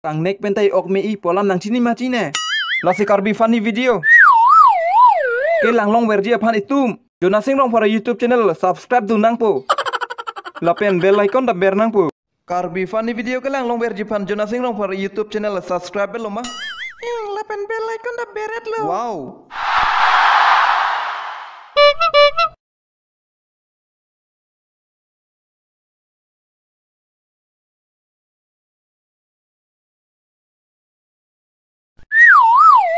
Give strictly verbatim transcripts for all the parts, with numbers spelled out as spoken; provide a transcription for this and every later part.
Tangnek pen ta i-ok me-i pu alam nangchini ma chine. Lasi Karbi funny video kelang longverji aphan itum Jonas Singh Rongphar YouTube channel subscribe dun nangpo. Lapen bell icon ta ber nangpo. Karbi funny video kelang longverji aphan Jonas Singh Rongphar YouTube channel subscribe lo ma? Hmm, lapen bell icon ta beret lo. Wow.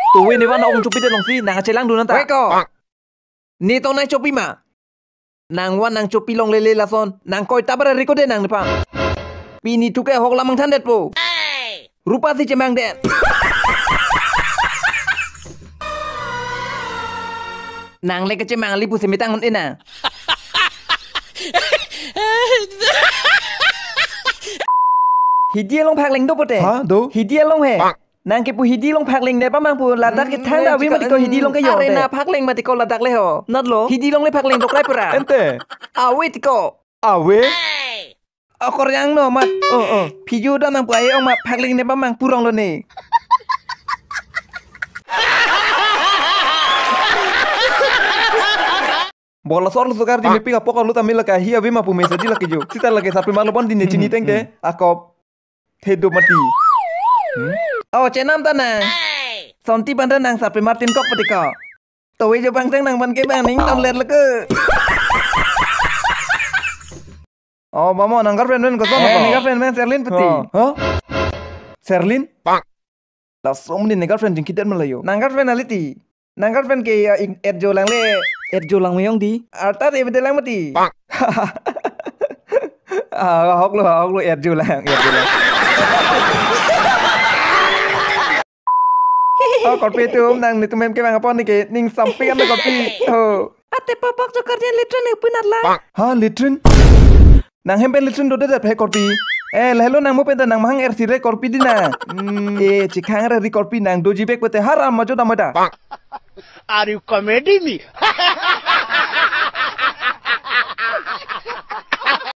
Tuwe ne van ong chopi de longsi nang achelang dun anta. Weko. Ne tong nang chopi ma? Nang van nang chopi longle le lason. Nang koi tabra riko de nang nepang. Pini thuke ahok lam mangthan detpo. Rupa si chemang det. Nang le kechemang li pusi metang un ena. Hidi along phak leng do pote. Ha, do? Hidi along he. Nang kepu hidi along phak leng ne pamang pu ladak ke thang da awi mati ko hidi along ke yo. Are na phak leng mati ko ladak le ho. Not lo. Hidi along le phak leng dokrai pura. Ente. Awi tiko. Awi. Akor yang no mat. Oh, oh. Phiju da nang pu aye ong ma phak leng ne pamang purong lo ne. Bola sor lu sukar di mepik apok lu tamil lake hi awi ma pu mesa di lake jo. Sita lake sapi malu pon di ne chini teng te. Akop. Thedo mati. Hmm? Oh, chenam ta nang. Sonti banda nang sapi Martin kok pati ko. Towe jo bang teng nang ban ke bang ning ton let leke. Oh, mama nang girlfriend men ko sama. Eh, ko? Nang girlfriend men Serlin pati. Oh. Hah? Serlin? Laso muni nang girlfriend jingkidet malayo. Nang girlfriend aliti. Nang girlfriend ke ya ing erjo lang le. Erjo lang meyong di. Arta de bede lang mati. Ah, ahok lo, ahok lo erjo lang, erjo lang. Oh, korpi tu nang netum hem ke bang apon ne ke ning sampai kan korpi. Oh. Ate popok jo karjen latrine ne punat la. Ha, latrine? Nang hem pen latrine do det he korpi. Eh, lehelo nang mo pen ta nang mahang er sire korpi di na. Hmm, eh, chikhang re ri korpi nang doji bek pote haram majo damai da. Are you comedy me?